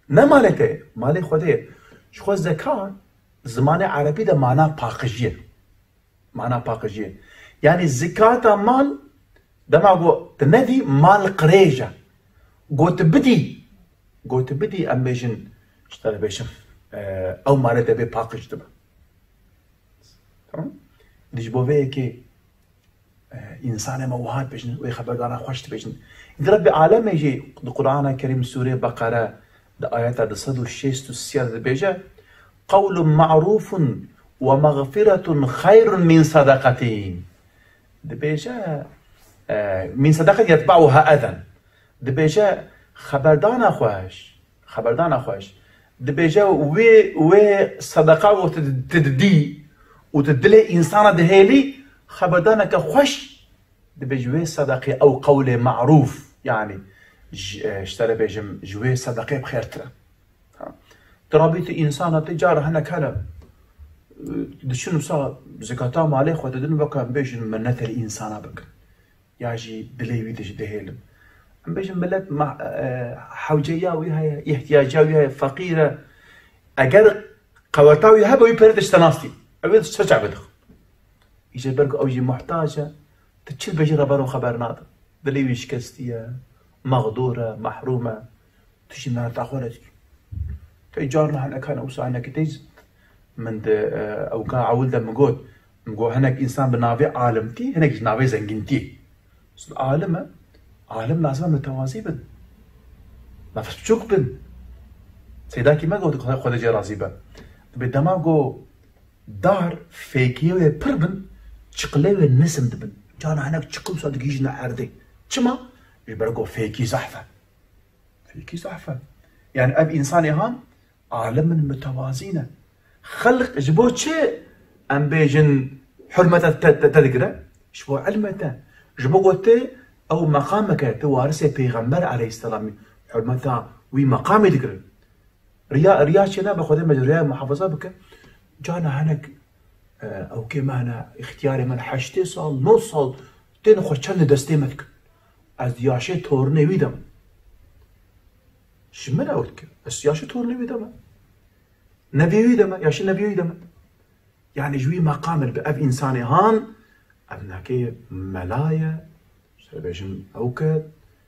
Ne malê te ye, malê Xwedê ye. Ji xwe zekat, zimanê erebî de mana paqijiyê. Mana paqijiyê. Yani zikata mal, dema ku tu nedî, mal qirêj e. Ku tu bidî, ku tu bidî, em bêjin, ji te re bêjim, e, ew malê te bê paqij dibe. Tamam? Dî ji bo vê yekê, e, însanê me wiha dibêjin, wê xeberdana xweş dibêjin. Îdî Rebbê alemê jî di Qur'ana Kerîm Sûrê Beqere di ayeta du sed û şêst û sê de dibêje, "Qewlun ma'rûfun ve mexfiretun xeyrun min sedeqetîn." Dibêje, e, "min sedeqet yetba'uha eden." Dibêje, xeberdana xweş, xeberdana xweş. Dibêje, wê, wê sedeqa ku tu, tu didî û tu dilê însana dihêlî, xeberdaneke xweş, dibê ji wê sedeqê ew qewlê ma'rûf, yani, ji, e, ji te re bêjim, ji wê sedeqê bi xêrtir e. Ha. Tu rabî tu însana, tu cara hinek hene, e, diçin wisa zekata malê xwe didin, weke em bêjin minnetê li însana bikin. Ya jî dilê wî de jî dihêlim. Em bêjin milet ma-, e, hewceya wî heye, îhtiyaca wî heye, feqîr e. Eger qeweta wî hebe, wî perê te ji te nastî. Ew ê ser çavê dixin. Îje ber ku ew jî muhtac e, tu çi dibêjî re bero xeber nade. Dilê wî şikestî ye, mexdûr e, mehrûm e. Tu jî mereta xwe re dikî. Tey carna hinekane wisa hinekî tey min di, e, ewka ewil de min got, min got hinek însan bi navê alimtî, hinek ji navê zengîntî. Alim e, alim lazim e mitewazî bin. Nefs biçûk bin. Seydakî me got, Xwedê jê razî be. Dibê dema got dar fêkiyê wê pir bin, çiqilê wê nizm dibin. Cana hinek çiqil wisa digihîjine erdê. Çima? Ji ber ku fêkî zehf e. Fêkî zehf e. Yani ev însanê han alim in, mitewazî ne. Xelq ji bo çi em bêjin hurmeta te, te, te digire? Ji bo ilmê te. Ji bo ku tu ew meqameke, tu warisê pêxember aleyhisselamî, hurmeta wî meqamê digirin. Riya, riya çênabe, Xwedê me ji riyayê muhafaza bike. Cana hinek, e, ewkê me hene, îxtiyarê me heştê sal, nod sal, tên xwe çend destê me dikin. Ez yaşê tornê wî de me. Ji min ew dike. Ez yaşê tornê wî de me. Neviyê wî de me, yaşê neviyê wî de me. Yani ji wî meqamê bi ev însanê han, ev nake mela ye, ji te bêjin ew ke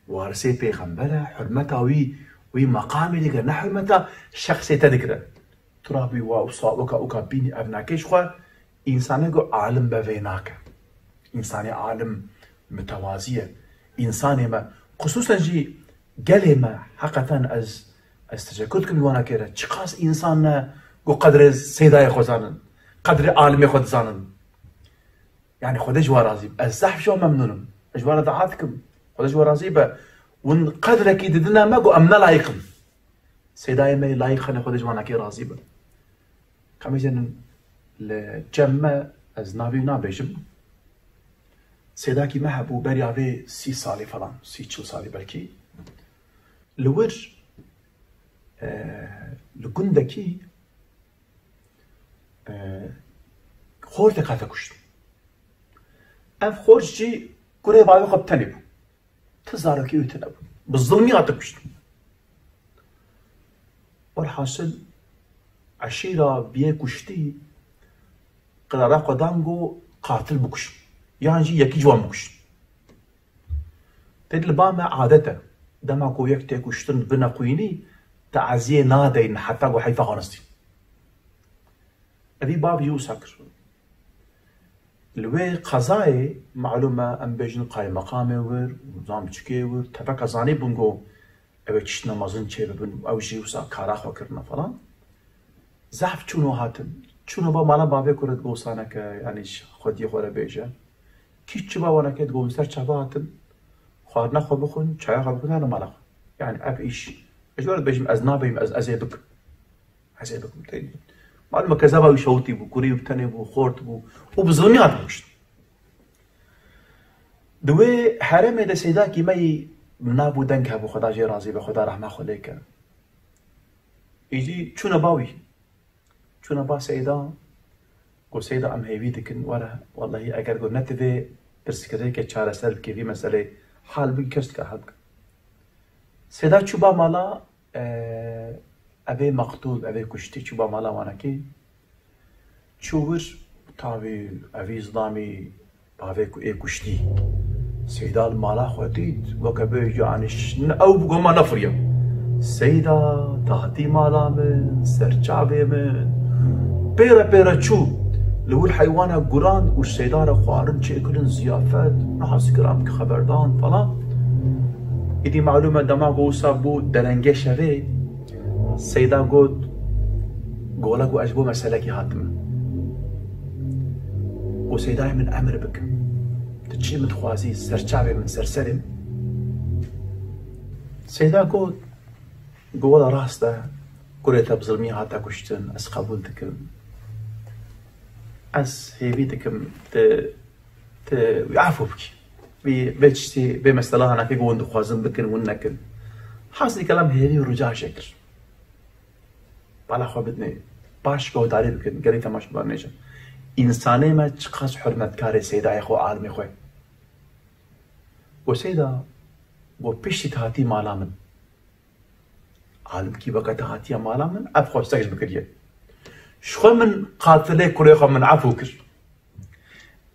warisê pêxember e, hurmeta wî, wî meqamê digire, ne hurmeta şexsê te digire. Tu rabî wa wisa weka, weka bînî ev nake ji xwe, însanê ku alim be vê nake. Însanê alim mitewazî ye. Însanê me, xisûsen jî gelê me, heqeten ez, ez teşekur dikim ji wan nake re. Çiqas însan ne ku qedrê seydayê xwe zanin, qedrê alimê xwe dizanin. Yani Xwedê ji wan razî be. Ez zehf ji wan memnûn im. Ez ji wan re dua dikim. Xwedê ji wan razî be. Hûn qedrekî didine me ku em ne layiq in. Seydayê me yê layiq hene, Xwedê ji wan nake razî be. Ka em jî li cem me, ez navê wî nabêjim. Sêdakî me hebû beriya vê sî salî falan, sî çil salî belkî. Li wir, e, li gundekî, e, xortek hate kuştin. Ev xort jî kurê bavê xwe bi tenê bû. Ti zarokê wî tune bû. Bi zilmî hate kuştin. Werhasil eşîra biyê kuştî qirara xwe dan ku qatil bikuşin. Yan jî yekî ji wan bikuşin. Tê li ba me adet e. Dema ku yek tê kuştin bine xwînî, teeziyê nadeyin heta ku heyfa xwe nistî. Evî bav jî wisa kir. Li wê qezayê, malûm e, em bêjin qaymeqamê wir, zam çikê wir, tepeka zanî bûn ku ew ê tiştine mezin çêbibin û ew jî wisa kara xwe kirine falan. Zehf çûn û hatin. Çûn û ba mala bavê ku re digot wisa neke, yanî ji xwediyê xwe re bêje. Kî çi ba waneke digot ser çava hatin, xwarina xwe bixwin, çaya xwe bixwin, herin mala xwe. Yanî ev îş. Ez ji we re dibêjim, ez nabêjim, ez, ez ê bikim. Ez ê bikim tê. Malûm e kezeba wî şewitî bû, kurî wî bi tenê bû, xort bû û bi zilmî hat kuşt. Di wê herêmê de Seydakî me yî nabû deng hebû, Xweda jê razî be, Xweda rehma xwe lê ke. Îjî çûne ba wî. Çûne ba Seyda, got, Seyda, em hêvî dikin, were, wellehî eger got ne tu vê pirsgirêke çareser bikî, vî meselê hal bikî, kes dikare hal bike. Seyda çû ba mala, e, evê meqtûl, evê kuştî, çû ba mala wanekî, çû wir, tavî, evî zidamî, bavê ku ê kuştî. Seyda li mala xwe dît, weke bê, yanî ş-, ne ew bi goma nefiriya. Seyda, te hatî mala min, serçavê min. Pêre pêre çû. Li wir heywana guran û Seyda re xwarin çêkirin, ziyafet, niha sikiran bike xeberdan falan. Îdî malûm e dema ku wisa bû derengê şevê, Seyda got, Gola ku ez ji bo meselekî hatime. Got, Seydayê min emir bike. Tu çi min dixwazî, serçavê min, serserê min. Seyda got, Gola rast e, kurê te bi zilmî hate kuştin, ez qebûl dikim. Ez hêvî dikim, tu Tu wî afû bikî. Vî, vê tiştî, vê mesela hanakê ku hûn dixwazin bikin, hûn nekin. Hasilî kelam hêvî û rica jê kir. Bala xwe bidinê. Baş guhdarî bikin, gelî temaşevan nêjin. Însanê me çiqas hurmetkarê Seydayê xwe, alimê xwe. Got Seyda, got piştî te hatî mala min. Alimkî weke te hatiye mala min, ev xwe sek ji min kiriye. Ji xwe min qatilê kurê xwe min efû kir.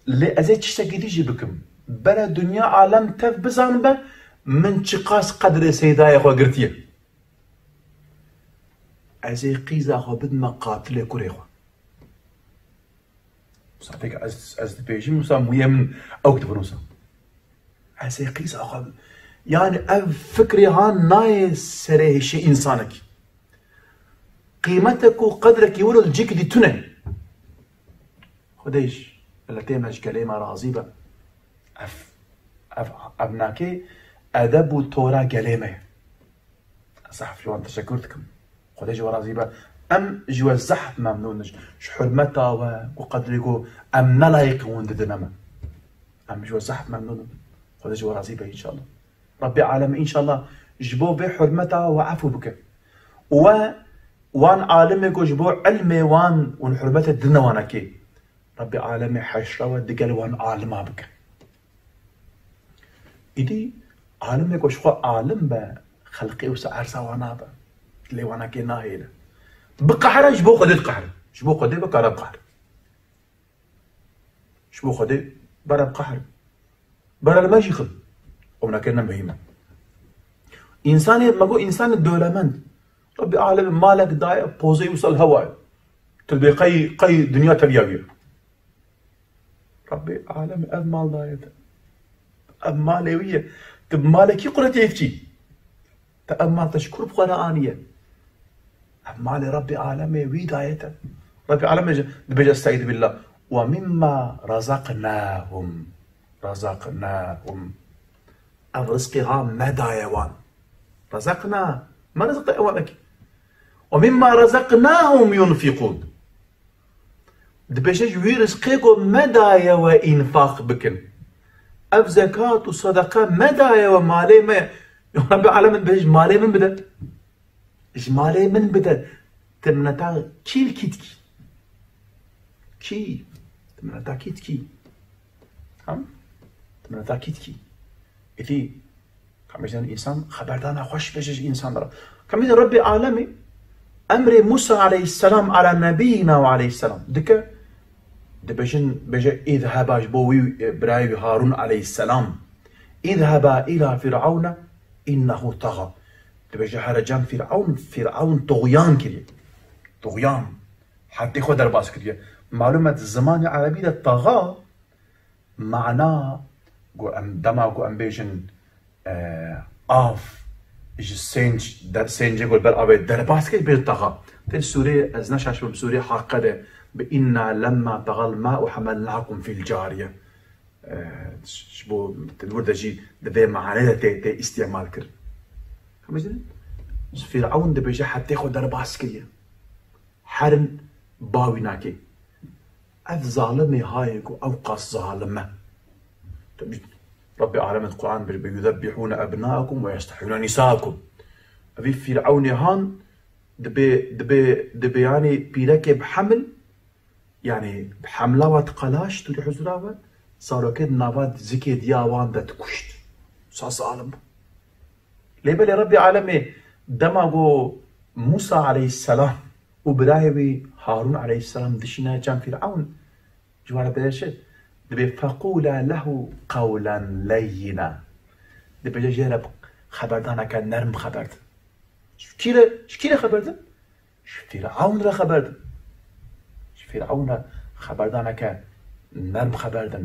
Lê ez ê tiştekî dî jî bikim. Bere dinya alem tev bizanibe, min çiqas qedrê Seydayê xwe girtiye. Ez ê qîza xwe bidime qatilê kurê xwe. Wisa pêk ez, ez dibêjim, wisa mûyê min ew dibin wisa. Ez ê qîza xwe bi-, yanî ev fikrê han nayê serê hişê însanekî. Qîmetek û qedrekî wilo li cîkî dî tune. Xwedê ji miletê me, ji gelê me razî be. Ev, ev, ev nakê edeb û tora gelê me ye. Ez zehf ji wan teşekur dikim. Xwedê ji we razî be. Em ji we zehf memnûn in. Ji hurmeta we û qedrê ku em ne layîqî hûn didine me. Em ji we zehf memnûn in. Xwedê ji we razî be înşallah. Rebbê Alemê înşallah ji bo vê hurmeta we efû bike. Û we wan alimê ku ji bo ilmê wan hûn hurmetê didine wanekê. Rebbê Alemê heşra we digel wan alima bike. Îdî alimê ku ji xwe alim be, xelqê wisa erza wan nabe. Lê wanekê nahêle. Biqehre ji bo Xwedê diqehre. Ji bo Xwedê bikare biqehre. Ji bo Xwedê bere biqehre. Bere li me jî xin. Ew neke ne muhîm e. Însanê, me got însanê dewlemend. Rebbê Alemê malek daye, pozê wisa li hewa ye. Tu dibê qey, qey dinya teviya wî ye. Rebbê Alemê ev mal daye te. Ev malê wî ye. Tu bi malekî quretiyê diçî. Te ev mal te ji kur bi xwe re aniye? Ev malê Rebbê Alemê wî daye te. Rebbê Alemê ji, dibêje, Estaizu billah. Ve mimma razaknahum. Razaknahum. Ev rizqê ha me daye wan. Razakna. Me rizq daye wan ekî. Ve mimma razaknahum yunfikûn. Dibêje ji wî rizqê ku me daye we înfaq bikin. Ev zekat û sedeqe me daye we malê me. Ya Rebbi alemin bê ji malê min bide. Ji malê min bide. Te mineta kî li kî dikî? Kî? Te mineta kî dikî? Ham? Te mineta kî dikî? Îdî, ka me jî însan xeberdana xweş bêje ji însan re. Ka me jî Rebbê alemê emrê Musa aleyhisselam ala nebiyina ve aleyhisselam dike, dibêjin, bêje, "Îzheba" ji bo wî, e, birayê wî Harûn aleyhisselam, "Îzheba ila Fir'awne innehu taxa." Dibêje, "Here cem Fir'awn, Fir'awn tuxyan kiriye." Tuxyan. Heddê xwe derbas kiriye. Malûm e, di zimanê erebî de taxa mana, ku em, dema ku em bêjin, e, av ji sênc, de, sêncê ku li ber avê derbas kir, bêjin taxa. Tê sûrê, ez neşaşibim, sûrê Haqqe de, "Bi inna lemma taxal ma'u hamalnakum fil cariye." E, ji bo, di wir de jî di vê manê de tê, tê îstîmal kirin. Em bêjin, Fir'awn dibêje heddê xwe derbas kiriye. Herin bawî nake. Ev zalimê hayê ku ew qas zalim e. Tabii, Rabbê Alemin Quran bir, "Yuzebbihûne ebnâekum ve yestehûne nisâekum." Evî Fîrewnê han dibê, dibê, dibê yanî pîrekê bi hemil, yanî bi hemla wa diqelaş tu li huzura we, zarokê di nava zikê diya wan de dikuşt. Sa zalim bû. Lê belê Rebbê Alemê dema got Musa aleyhisselam û birayê wî Harûn aleyhisselam dişîne cem Fîrewn, ji wan re dibêje, dibê, "Feqûlâ lehu qewlen leyyînâ." Dibêje jê re xeberdaneke nerm xeber din. Ji kî re, ji kî re xeber din? Ji Fîrewn re xeber din. Ji Fîrewn re xeberdaneke nerm xeber din.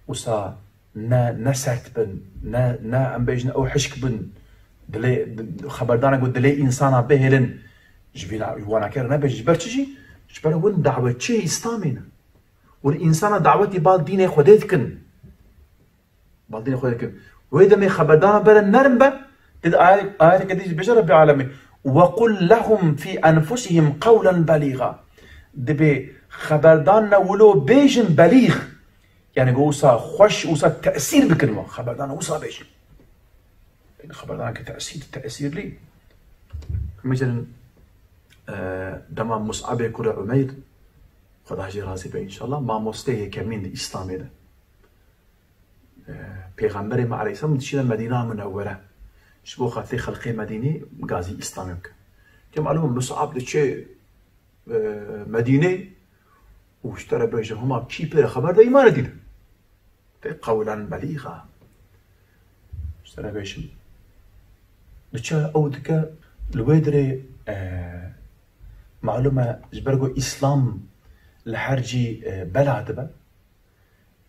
Wisa ne, ne sert bin, ne, ne em bêjin ew hişk bin. Dilê, xeberdanek ku dilê însana bihêlin, ji vîna, ji wanakê re nebêjin. Ji ber çi jî? Ji ber hûn dawetçiyê Îslamê ne. Hûn însana dawetî bal dînê Xwedê dikin. Bal dînê Xwedê dikin. Wê demê xeberdana bere nerm be, tê de ayet-, ayeteke dî jî bêje Rebbê Alemê, "Ve qul lehum fî enfusihim qewlen belîxa." Dibê xeberdan ne wilo bêjin belîx. Yani go wisa xweş, wisa tesîr bikin we. Xeberdan wisa bêjin. Yani xeberdan ke tesîr, tesîrlî. Mesela, e, dema Mus'abê kurê Umeyr, Xweda jê razî be înşallah, mamosteyê yekemîn di Îslamê de. E, Pêxemberê me aleyhisselam dişîne Medîna Munewwere. Ji bo xatirê xelkê Medînê gazî Îslamê bike. Ke malûm Mus'ab diçe, e, Medînê û ji te re bêje hema kî pê re xeber de îmanê tîne. Tê qewlen belîxa. Ji te re bêjim. Diçe ew dike li wê dirê, e, malûm e ji ber ku Îslam li her cî, e, bela dibe.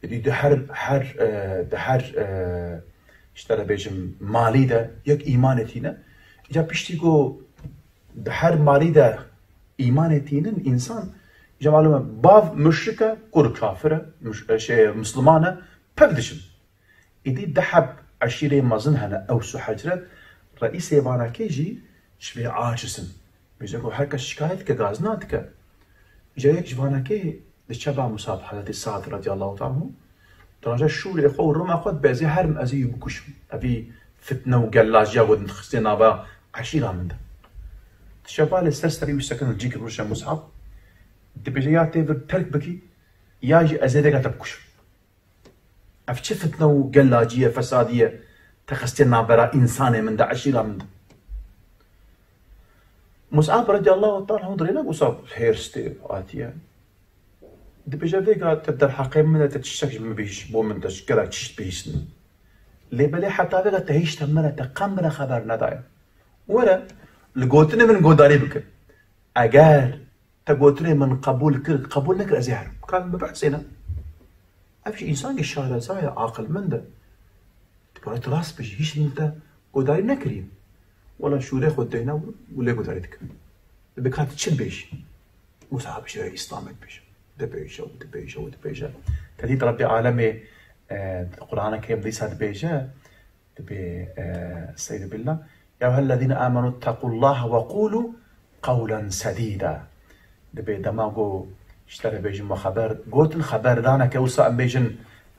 Di, di her, her, e, di her, e, ji te re bêjim, malî de yek îmanê tîne. Îca piştî ku di her malî de îmanê tînin însan, îca malûm e, bav muşrik e, kur kafir e, muş-, e, şey, misliman e, pir dişin. Îdî du heb eşîrê mezin hene, Ews û Hecret, reîsê vanakê jî ji vê aciz in. Bêje ku her kes şikayet dike, gazina dike. Îca yek ji vanakê diçe ba Musab, Hezretî Sa'd radiyallahu teala anhu, dirêje şûrê xwe û rima xwe dibê, "Ez ê herim, ez ê wî bikuşim. Evî fitne û gellaciya ku dixistê nava eşîra min de." Diçe ba lê ser serî wî sekine cîk rûşe Musab. Dibêje, "Ya tê vir terk bikî, ya jî ez ê vêga te bikuşim." Ev çi fitne û gelacî ye, fesadî ye, te xistê navbera însanê min de, eşîra min de. Mus'ab radiyallahu teala anhu dirêne wisa hêrs tê hatiye. Dibêje, "Vêga te derheqê min de te tiştek ji min bihîst, bo min te ji gela tişt bihîstin. Lê belê heta vêga te hîşte min re, te qe min re xeber nedaye. Were, li gotinê min godarî bike. Eger te gotinê min qebûl kir, qebûl nekir, ez ê herim." Ka min bihsêne. Ev jî însankî şareza ye, aqilmend e. Tu bawer tu rast bijî, hîç min te godarî nekiriye. Wela şûrê xwe dideyne û lê godarî dike. Bi ka tu çi dibêjî? Wisa bişêre Îslamê dibêje. Dibêje û dibêje û dibêje. Te dît Rebbê Alemê, e, Qur'ana Kerîm dîsa dibêje, Dibê, e, Estaizu billah. Ya eyyuhellezîne amenu ittaqullahe ve qûlû qewlen sedîda. Dibê dema ku ji te re bêjin me xeber, gotin xeberdaneke wisa em bêjin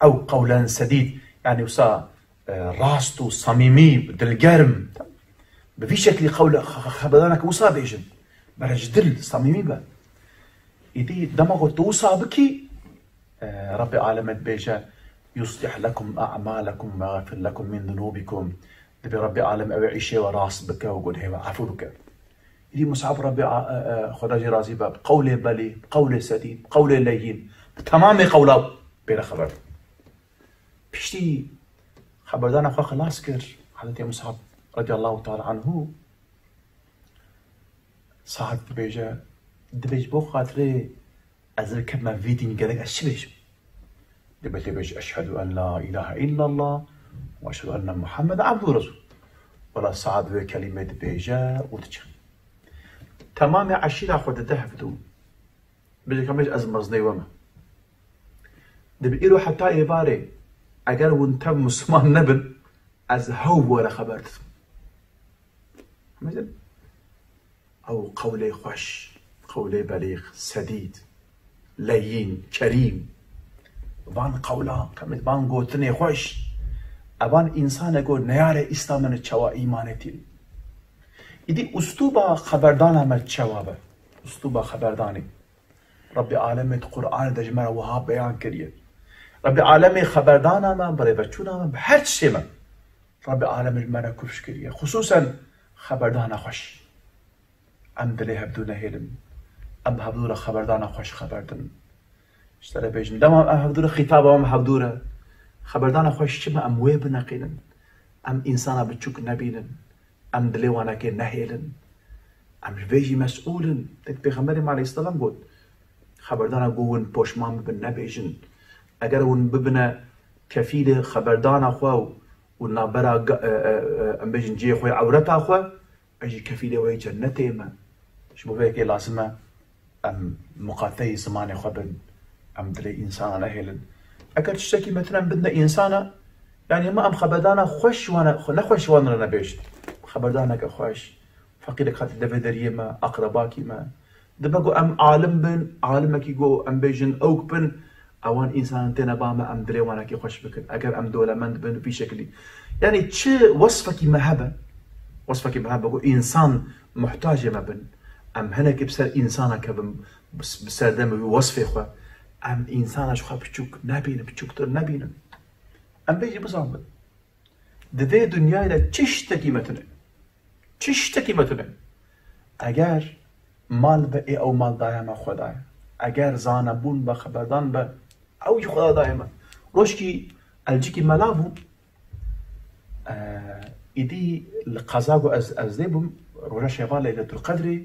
ew qewlen sedîd. Yanî wisa, e, rast û samîmî, dilgerm. Bi vî şeklî qewle, xe-, xe-, xeberdaneke wisa bêjin. Bere ji dil, samîmî be. Îdî dema ku tu wisa bikî, e, Rebbê Alemê dibêje, "Yuslih lekum a'malekum ve yagfir lekum min zunubikum." Dibê Rebbê Alem ew ê îşê we rast bike û gunehê we efû bike. Îdî Mus'ab Rebbê a-, e, e, Xweda jê razî be, bi qewlê belî, bi qewlê sedî, bi qewlê leyîn, bi temamê qewla pêre xeber. Piştî xeberdana xwe xilas kir, Hezretê Mus'ab radiyallahu teala anhu, Saad dibêje, dibê ji bo xatirê ez bikevime vî dîn gerek ez çi bêjim? Dibê tê bêje, "Eşhedü en la ilahe illallah ve eşhedü enne Muhammed abdû resul." Wela Saad vê kelîmê dibêje û diçe. Temamê eşîra xwe dide hevdû. Bêje ka bêje ez mezinê we me. Dibê îro heta êvarê, eger hûn tev Musliman nebin, ez hew bi we re xeber didim. Hemî din. Ew qewlê xweş, qewlê belîx, sedîd, leyîn, kerîm. Van qewla, kemî van gotinê xweş. Evan însanek got neyarê Îslamê ne çawa îmanê tîn. Îdî ustûba xeberdana me çawa be? Ustûba xeberdanê. Rebbê Alemê di Qur'anê de ji me re wiha beyan kiriye. Rebbê Alemê xeberdana me, birêveçûna me, bi her tiştê me. Rebbê Alemê ji me re kifş kiriye. Xisûsen xeberdana xweş. Em dilê hevdû nehêlin. Em hevdû re xeberdana xweş xeber din. Ji te re bêjin, dema em hevdû re xîtaba em hevdû re. Xeberdana xweş çi me em wê bineqînin. Em însana biçûk nebînin. Em dilê wanekê nehêlin. Em ji vê jî mesûl in. Tek Pêxemberê me aleyhisselam got, xeberdana ku hûn poşman bibin, nebêjin. Eger hûn bibine kefîlê xeberdana xwe û navbera ga-, e, e, e, em bêjin cihê xwe yê ewreta xwe, ez jî kefîlê we yê cennetê me. Ji bo vê yekê lazim e em muqateyî zimanê xwe bin, em dilê însana nehêlin. Eger tiştekî me tune em bidine însana, yanî ma em xeberdana xweş ji wan, ne xweş ji wan re nebêjin. Xeberdaneke xweş, feqîrek hate devê deriyê me, aqrebakî me. Dibe ku em alim bin, alimekî ku em bêjin ewk bin, ewan însanan têne ba me, em dilê wanekî xweş bikin. Eger em dewlemend bin vî şekilî. Yanî çi wesfekî me hebe, wesfekî me hebe ku însan muhtacê me bin, em hinekî bi ser însana kevin, bi, bi serdemê wî wesfê xwe, em însana ji xwe biçûk nebînin, biçûktir nebînin. Em vê jî bizanbin. Di vê dinyayê de çi ştekî me tune. Çi ştekî me tune. Eger mal be, ê ew mal daye me Xwedayê. Eger zanebûn be, xeberdan be, ew jî Xweda daye me. Rojkî elcikî mela bûm. Eee, îdî li qeza ku ez, ez lê bûm, roja şeva Leyletul Qedrê,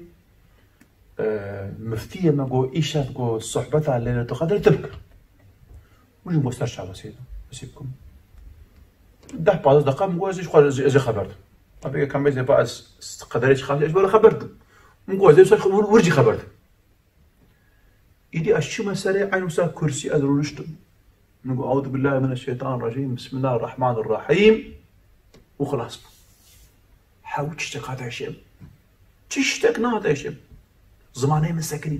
eee, miftiyê me got, îşev got, sohbeta Leyletul Qedrê tu bike. Min jî got ser çavesê de, ez ê bikim. Deh pazdeh deqa min got, ez ê ji xwe, ez ê, ez ê xeber dim. Abi, yekam bêjê, ba ez qederê çi xatir, ez ji we re xeber dim. Min got, ez ê ser wir, wir jî xeber dim. Îdî ez çûme serê, eyn wisa kursî ez rûniştim. Min got, "Euzu billahi mineşşeytanirracîm, bismillahirrahmanirrahîm." Û xilas bû. Hew tiştek hate hişê min. Tiştek nehate hişê min. Zimanê min sekinî.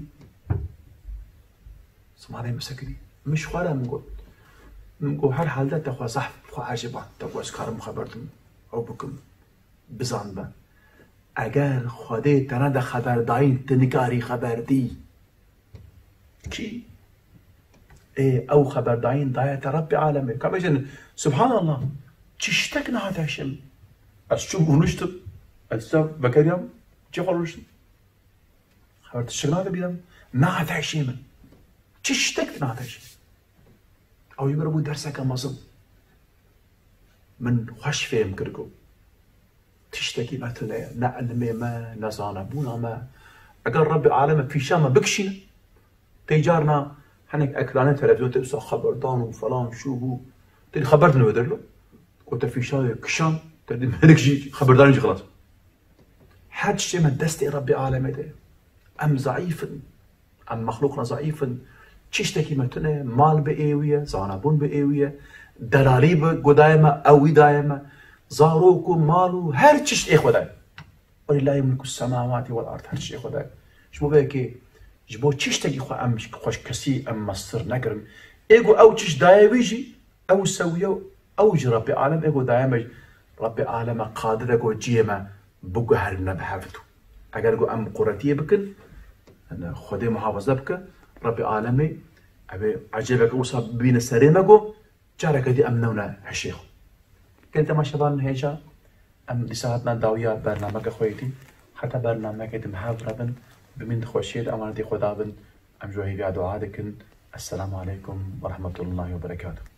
Zimanê min sekinî. Min ji xwe re min got. Min got, "Her halde te xwe zehf bi xwe eciband. Te got, ez karim xeber dim. Ew bikim." Bizan be. Eger Xwedê te nede xeberdayîn, tu nikarî xeber dî. Kî? Ê, ew xeberdayîn daye te Rebbê alemê. Ka bêjin, Subhanallah, çi ştek nehate hişê min. Ez çûm rûniştim, ez dîsa vegeriyam, çi xwe rûniştim. Xeber tiştek nehate bîra min. Nehate hişê min. Çi ştek nehate hişê min. Ew yê min re bû derseke mezin. Min xweş fêm kir ku tiştekî me tune ye, ne ilmê me, ne zanebûna me. Eger Rebbê alemê fîşa me bikişîne, tê carna hinek ekranê televîzyon tê wisa xeberdan û falan şû bû. Tê xeber din wê derlo. Ku te fîşa wê kişan, te dî hinek jî xeberdanê jî xilas. Her tiştê me destê Rebbê alemê de ye. Em zeîf in. Em mexlûqna zeîf in. Çi ştekî me tune, mal bi ê wî ye, zanabûn bi ê wî ye, delalî bi ku daye me, ew wî daye me, zarok û mal û her çişt ê Xwedayê. Welillahî mulku semawatî wel ard, her çişt ê Xwedayê. Ji bo vê yekê, ji bo çi ştekî xwe em xweş kesî em mestir nekirin. Ê ku ew çişt daye wî jî, ew sewiye Ew jî Rebbê Alem ê ku daye me, Rebbê Alem e qadir e ku cihê me biguherîne bi hev du. Eger ku em quretiyê bikin, yani Xwedê muhafaza bike, Rebbê Alemê ev ê ecêbeke wisa bibîne serê me ku careke dî em newne hişê xwe. Gelî temaşevanên hêja, em dîsa hatina dawiya bernameke xwe yê dî. Heta bernameke din bi hev re bin, bimîn di xweşiyê de, emanetî Xweda bin. Em ji we hêviya dua dikin. Esselamu aleykum ve rahmetullahi ve berekatuh.